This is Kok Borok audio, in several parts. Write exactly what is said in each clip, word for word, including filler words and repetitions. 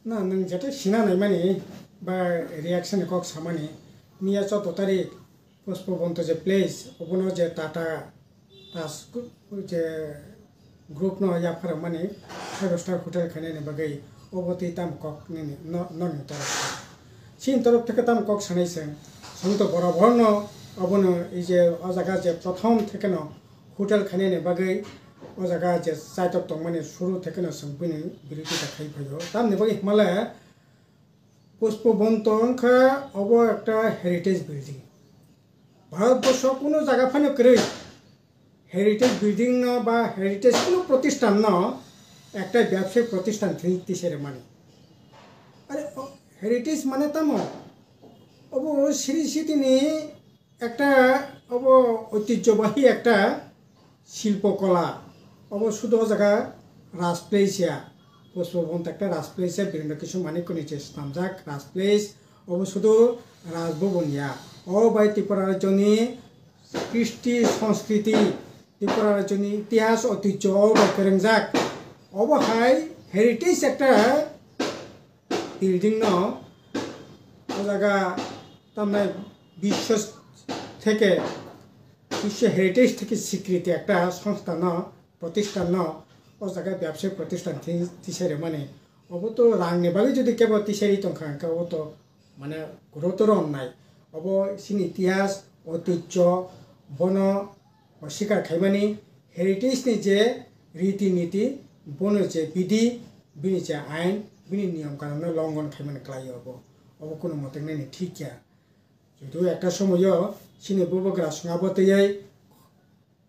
Na, nwng jeto sina naimani ba reaction ni kok samani, miya chwddo tarik Pushpabanta je place, obono je Tata Taj group, je group no yapharmani five star hotel khainani bagwi obo tei tamo kok nini no, noni torok. Chini torok theke tamo kok sanai chwng, chwng to borok borokno obono ei je o jaga je prothom theke no hotel khainani bagwi o jaga je chaitok tongmani suru thekeno chwng bini birodita khai phaio. Tamni bagwi hwnmale Pushpabanta wngkha obo ekta heritage building. Bharatborsho kuno jaga phano kwrwi heritage building no ba heritage kuno protisthan no ekta byabsayik protisthan thwi tisai rwmani. Are o heritage mane tamo? Obo Sri Siti ni ekta obo oitijyobahi ekta silpo kola. Obo sudu o jaga Raj Place ya, Pushpabanta ekta Raj Place ya, Birendra Kishore Manikya ni je snamjak Raj Place. Obo sudu Raj Bhavan ya. O bai Tripura rajyoni kristi, sanskriti, Tripura rajyoni itihas, oitijyo o bai kwrwngjak. Obo hai heritage ekta building no o jaga tamnai biswa theke, biswa heritage theke sikriti ekta songstha no, protisthan no o jaga byabsayik protisthan thi-, tisai rwmani. Obo to rang ni bagwi jodi kebo tisai tongkha hwnkhe obo to mane gurutor onnai. Obo chini itihas, oitijyo, bono oswikar khaimani, heritage ni je riti niti, bono je bidhi, bini je ain, bini niyom kanun no longhon khaimani kwlaio obo. Obo kunu motengnani thik ya. Judu ekta somoyo chini bubagra swngo abo twiwi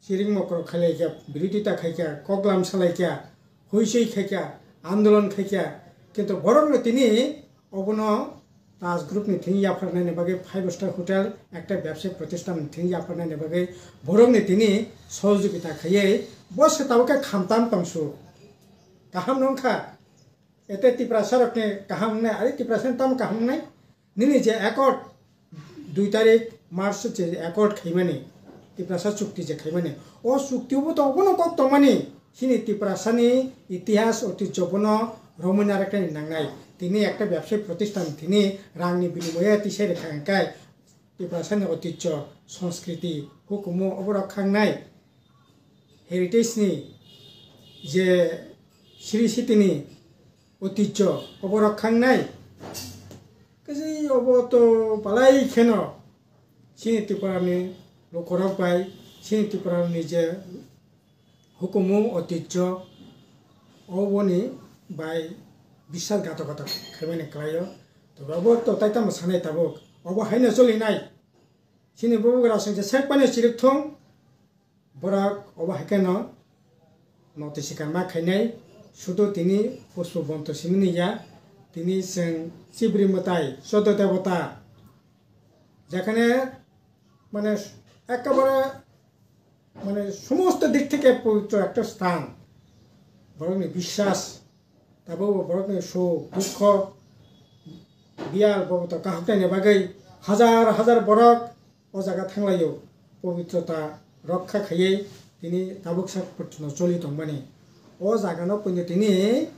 chiring mokro khailai kha, birodita khai kha, koklam salai kha, huisui khai kha, andolon khai kha, kintu borokno tini obono Taj Group ni thing yapharnani bagwi five star hotel, ekta byabsayik protisthan ni thing yapharnani bagwi borokni tini sohojogita khaiwi bo se tabuk khe khamtam tongsu. Kaham no wngkha. Ete Tiprasa rokni kaham wngnai, ari Tiprasa ni tamo kaham wngnai? Nini je accord, dui tarik March je accord khaimani, Tiprasa chukti je khaimani, o chukti bo to obono kok tongmani, chini Tiprasa ni itihas oitijyo bono romwi naraknani nangnai. Tini ekta byabsayik protisthan tini rangni binimoye tisai rwkha hwnkhe Tiprasa ni oitijyo, sanskriti, hukumu obo rok khangnai. Heritage ni je Sri Siti ni oitijyo obo rok khangnai. Kaisa obo to balai kheno chini Tripura ni lukurok bai chini Tripura ni je hukumu oitijyo oboni bai biswasghatakota khaimani kwlaio. Tobe obo to tai tamo sanai tabuk, obo haino cholinai. Chini bubagra song je sek paino chirik thung, borok obo hai kheno noti sikar ma khainai, sudu tini Pushpabanta simini ya, tini chwng chibri mwtai, chuddo debota, jekhane mane ekkabare mane somosto dik theke pobitro ekta sthan, borokni biswas, tabukbo borokni suk dukho, biyal boboto kahoknaini bagwi hajar hajar borok o jaga thanglaio, pobitrota rokha khaiwi tini tabuk sak porjonto choli tongmani. O jagano puino tini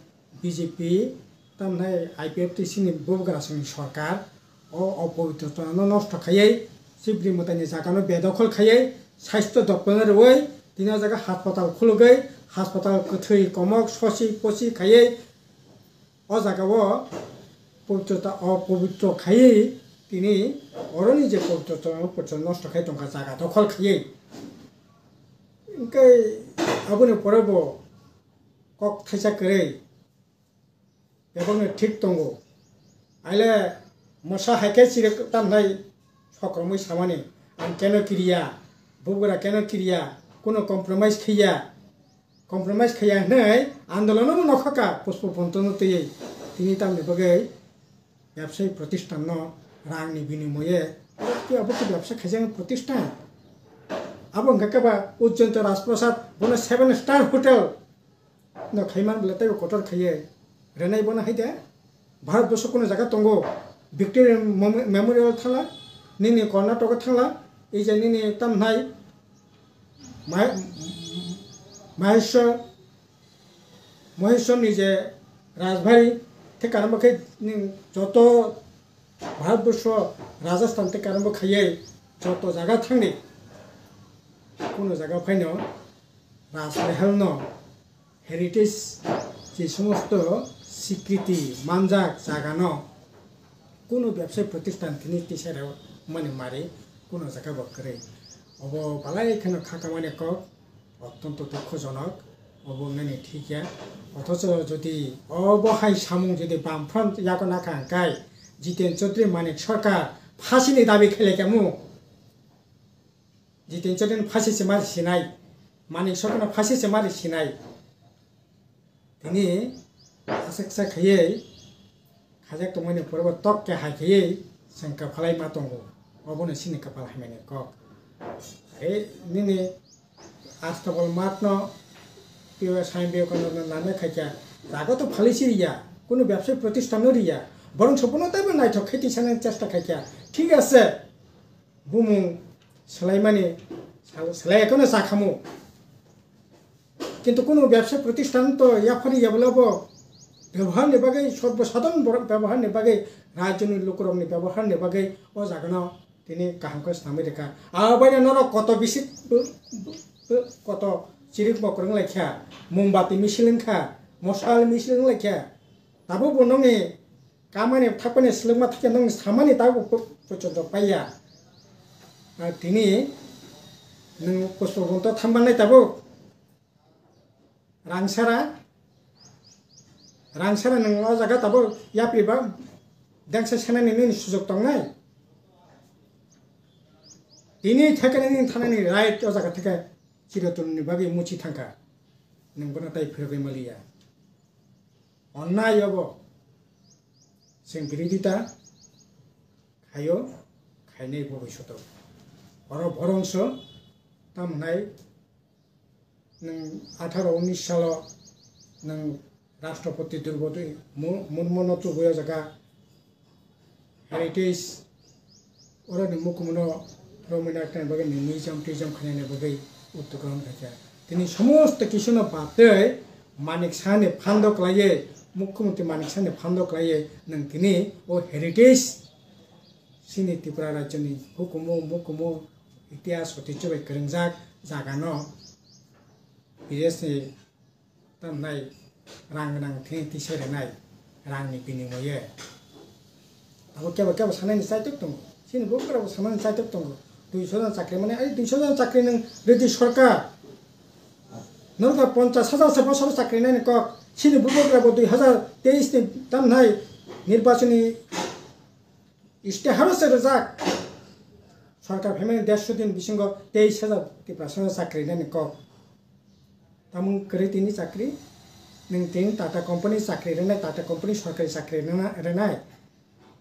B J P tamnai I P F T C ni bubagra songni sorkar o opobitrotano nosto khaiwi, chibri mwtaini jagano bedokhol khaiwi, sasthyo doptorno rwwi tini o jaga haspatal khulugwi, haspatal kwthwi komok sosi posi khaiwi, o jaga o pobitrota, o pobitro khaiwi tini oroni je pobitrota no pobitrota nosto khai tongkha, jaga dokhol khaiwi. Hwnkhe aboni pore bo kok thaisa kwrwi bebakno thik tongo. Aile mosa hai khe chirwk tamnai sokromwi samani, ang keno kiriya, bubagra keno kiriya, kuno compromise khiya. Compromise khaiya hwnwi andolono no nokha kha Pushpabanta no twiwi. Tini tamni bagwi byabsayik protisthan no rang ni binimoye, abo khe, abo khe byabsa khaijak protisthan. Abo hwnkha khe ba Ujjainto Rajprasad, bono seven star hotel no khaiman bwle teibo kotor khaiye rwnai bono hai de. Bharat borsho kuno jaga tongo, Victoria Mem-, Memorial thangla, nini Karnataka thangla, ei je nini tamnai Mahe-, Maheshwar, Maheshwar ni je Rajbari, tei karangma khe nwng joto Bharatborsho Rajasthan tei karangma khaiwi joto jaga thangdi, kuno jaga phaino Rajmahal no heritage je somosto sikriti manjak jaga no kuno bebsai protisthan tini tisai rw mani mari kuno jaga bo kwrwi. Obo balai kheno khakamani kok, ottonto dukhojonok, obo wngnani thik ya. Othocho jodi obo hai samung jodi Bamfront yago nakha hwnkhe Jiten Chaudhary, Manik Sarkar phasini dabi khailai khamu. Jiten Chaudhary phasi se mari sinai, Manik Sarkar phasi se mari sinai. Tini aswk sa khaiwi khajak tongmani pore bo tok khe hai khaiwi chwng kwphalai ma tongo, obono chini kwpal hamyani kok. Are nini Astabol Math no T Y S Swami Vivekananda no name khaikha, jaga to phalwi si riya, kunu bebsai protisthan no riya, borong sopono teibo naithok khe tisana chesta khaikha, thik ase. Bumung swlaimani, sal-, swlai ekono sakhamu. Kintu kunu bebsa protisthan to yaphari yablabo beboharni bagwi, sorbo sadharon borok beboharni bagwi, rajyoni lukurokni beboharni bagwi o jagano tini kaham khe swnamwi rwkha. Aboino norok koto bisik, koto chirik mokrwng laikha, mombati misil wngkha, mosal misil wnglaikha. Tabukbo nokni kamani thapani swlwkma thakya nokni samani tabuk po-, pochonto paiya. Ar tini nwng puspobonto thambanai tabuk. Rangsara, rangsara nwng o jaga tabuk yapri ba dengsa senani nini sujok tongnai. Tini thekani nini thanani right o jaga theke chirotonni bagwi muchi thangkha. Nwng bono tai phirogwi maliya. Onnai obo chwng birodita khaio, khainai bobiswto. Oro borongso tamnai nwng atharo unis salo nwng Rashtrapati Droupadi Mu-, Murmuno tubui o jaga heritage oroni mukumuno romwi naknani bagwi ni museum tuiseum khainani bagwi uddog grohon khaikha. Tini somosto kisuno batwi Manik Sahani phando kwlaiwi, Mukhyamantri Manik Sahani phando kwlaiwi nwng tini o heritage chini Tripura rajyoni hukumu mukumu itihas oticho bai kwrwngjak jagano bidesni tamnai rang gwnang thini tisai rwnai rangni binimoye. Abo kebo kebo sanani chaitok tongo. Chini bubagrabo sanani chaitok tongo. Duiso jon chakri mane, ai duiso jon chakri nwng rwdi sorkar. Norokno ponchas hajar se bosoro chakri nani kok. Chini bubagrabo dui hajar teis ni tamnai nirbachoni Istiharo se rwjak. Sorkar phaimani dersho din bisingo teis hajar Tiprasano chakri rinani kok. Tamung kwrwi tini chakri? Nwng tini Tata Company chakri rinai, Tata Company sorkari chakri rina-, rinai.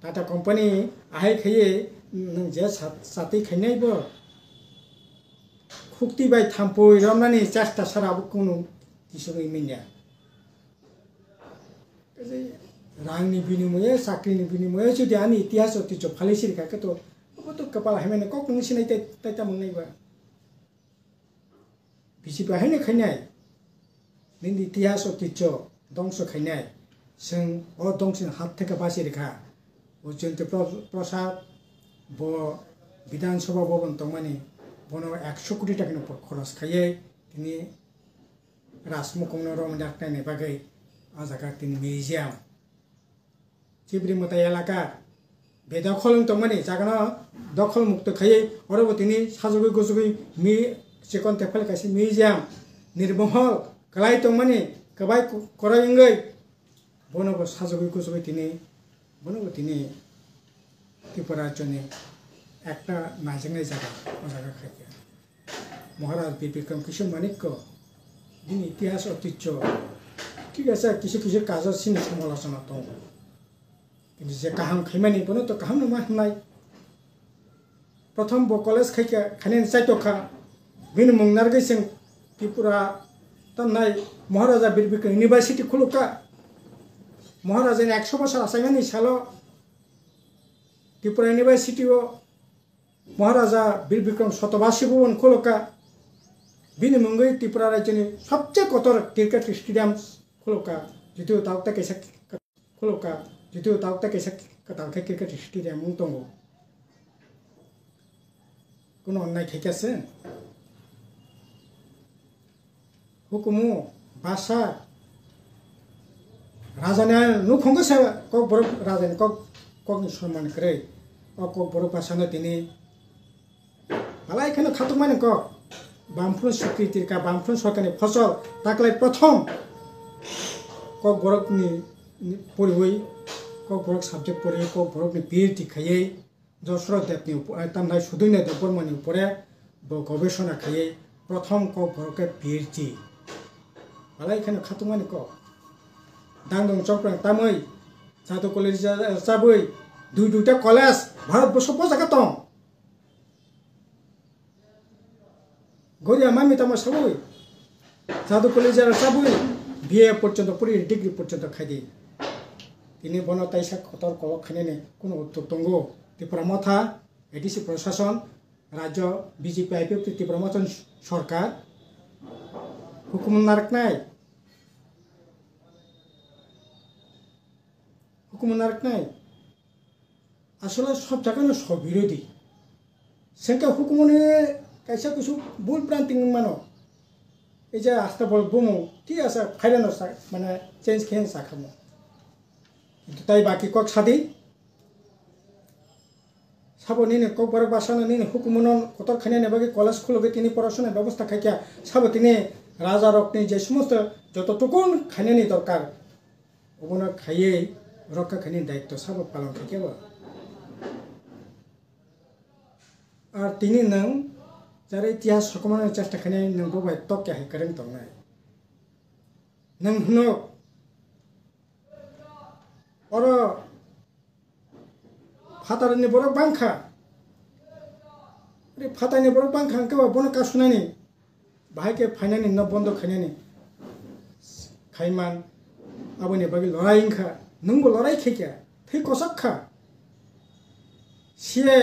Tata Company ahai khaiwi nwng je sat-, satwi khainai bo khukti bai thampui romnani chesta sara abo kunu kisugwi manya. Rangni binimoye, chakrini binimoye, jodi ani itihas oticho phalwi sirikha khe to, abo to kwpal hamyani kok nung sinai tai, tai tamo nai ba. B J P haino khainai, nini itihas oticho dongso khainai, chwng o dongsoni hat theke basi rikha. O Jayanta Pro-, Prasad bo Bidhan Sabha Bhavan tongmani, bono ekso koti takani upor khoros khaiwi tini Rajmukung no romwi naknani bagwi o jaga tini museum. Chibri Mwtai elaka bedokhol wng tongmani jagano dokhol mukto khaiwi oro bo tini sajagwi gujagwi mi chikon tephal kaisa museum. Nirmohol kwlai tongmani kwbai ku-, kwrwi wngwi bono bo sajagwi gujagwi tini, bono bo tini Tripura rajyoni ekta naijaknai jaga, o jaga khaikha. Maharaj Bir Bikram Kishore Manikya, bini itihas oticho, thik ase, kisu kisu kajo chini somalochona tongo. Kintu je kaham khaimani, bono to kaham no ma hwnai. Prothom bo college khaikha, khainani chaitokha, bini mung narwgwi chwng Tripura tamnai Maharaja Bir Bikram University khulukha. Maharajani ekso bosor achaimani salo Tripura University o Maharaja Bir Bikram Sotobasi Bhavan khulukha. Bini mungwi Tripura rajyoni sobse kotor cricket stadium khulukha. Jotio tabuk ta kaisa Khulukha, jotio tabuk tei kaisa kwtal khe cricket stadium wng tongo. Kuno onnai khaikha se. Hukumu basa rajani nukhungo se kokborok rajani kok, kokni sonman kwrwi. O kokborok basano tini Malai kheno khatukmani kok. Bamphru sukri tirka, Bamphru sorkarni phosol taklai prothom kokborokni poriwi, kokborok subject poriwi, kokborokni P H D khaiwi, Josro Debni upo-, eh, tamnai Sudoino Debbarmani upore bo gobesona khaiwi prothom kokborok khe P H D. Malai kheno khatukmani kok. Dangdong chongprang tamwi, Jadu College rwchabwi, dui duita college Bharat borsho bo jaga tong. Goria mami tamo sabui. Jadu College rwchabwi B A porjonto pori, degree porjonto khaidi. Tini bono taisa kotor kolok khainani kuno uttor tongo. Tipra Motha, A D C Prashason, Rajyo B J P I P F T Tipra Motha Sorkar, hukumu narwknai. Hukumu narwknai. Asole sob jagano sob birodhi. Sengkhe hukumuni kaisa kusu bul branting mano. Ei je asta bol bumu, ti asa phairano sa, mane change khe sakhamo. Kintu tai baki kok sadi. Sabo nini kokborok basano nini hukumuno kotor khainani bagwi college khulugwi tini porasona bebosta khaikha. Sabo tini rajarokni je somosto joto tukun khainani dorkar. Obono khaiwi rokha khainani daitto sabo palon khaikhe bo. Ar tini nwng jara itihas sokomorna chesta khainai nwng bo bai tok khe hai kwrwng tongnai. Nwng hwno oro phatarni borok bangkha. Ri phatarni borok bangkha hwnkhe bo bono kasunani. Bahai khe phainani no bondo khainani khaiman aboni bagwi lorai wngkha, nwngbo lorai khaikha, thwi kosok kha. Siye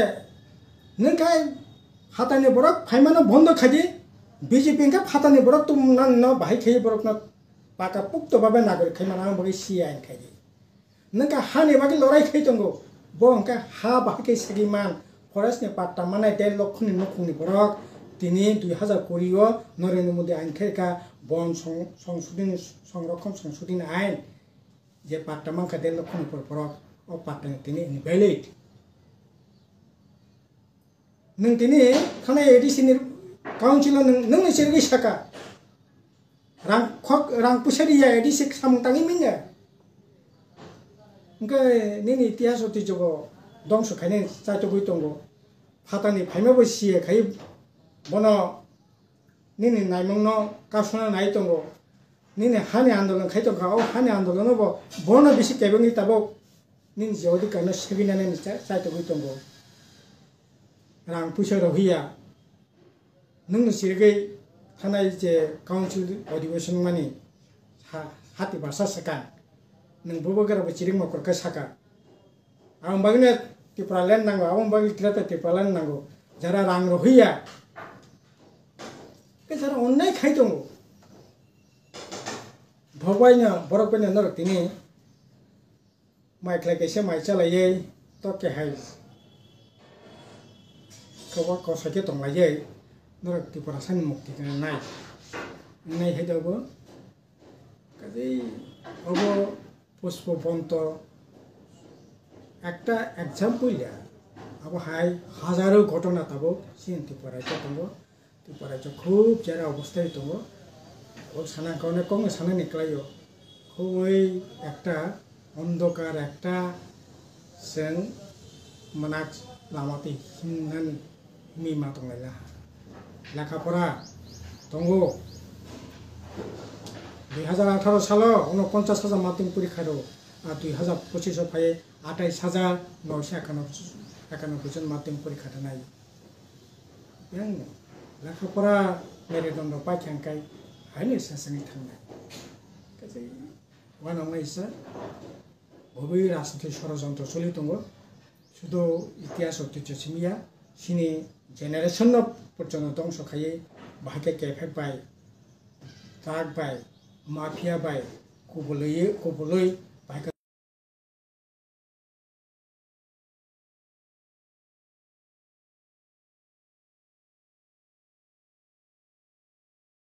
nwng khe phatarni borok phaimano bondo khaidi, B J P wngkha phatarni borok tum nang no bahai khai borokno paka pukto babe nagori khaimano ang bagwi siye ain khaidi. Nwng khe hani bagwi lorai khai tongo. Bo hwnkhe ha bahai khe sagwi man. Forest ni patta manai der lokhoni nukhungni borok tini dui hazar kuri o Narendra Modi ain khe ka bon song-, songsodhini, songrokhon songsodhini ain je patta mankha der lokhoni por borok o patta ni tini invalid. Nwng tini thanai A D C ni council o nwng, nwng ni sirigwi saka. Rang khok, rang puisa riya, A D C samung tangwi manya. Hwnkhe nini itihas otijogo dongso khainai chaitogwi tongo. Phatani phaima bo siya khai bono nini naimungno kasuna nai tongo. Nini hani andolon khai tongkha, o hani andolono bo bono bisi kebengwi tabok nini je odhikar no segwi nani cha-, chaitogwi tongo. Rang puisa rohiya. Nwng ni sirigwi thanai je council adhibeshon mani ha-, hati basa swkang. Nwng bubagra bo chiring mokrok khe saka. Aboni bagwi no Tipraland nango, aboni bagwi Greater Tipraland nango. Jara rang rohiya. Khe jara onnai khai tongo. Bhogbai no, borok bai no norok tini. Mai khlai kaisa mai chalaiwi tok khe hai kobo kosoi khe tonglaiwi norok Tiprasani mukti nai, nai hai dogo. Kaje obo Pushpa Bonto ekta example ya. Abo hai hajaro ghotona tabuk chini Tripura rajyo tongo. Tripura rajyo khub jera obostai tongo. O sana kaune kongni sanani klaio. Khubui ekta ondokar, ekta chwng mwnak lama twi himnani himwi ma tonglaila. Lekha pora tongo. Dui hazar atharo salo unoponchas hajar madhyamik porikha rw, ar dui hazar pochish o phai atais hajar noisho ekanoboi, ekanoboi jon madhyamik porikha rwnai. Yang lekha pora merudondo paikha hwnkhe haino sasani thangnai. Kaisa uanoknai sa, bobwi rajniti sorojontro choli tongo. Sudu itihas o twicho simiya, chini generation no porjonto dongso khaiwi, bahai khe kephek bai, drug bai, mafia bai, kubului, kubului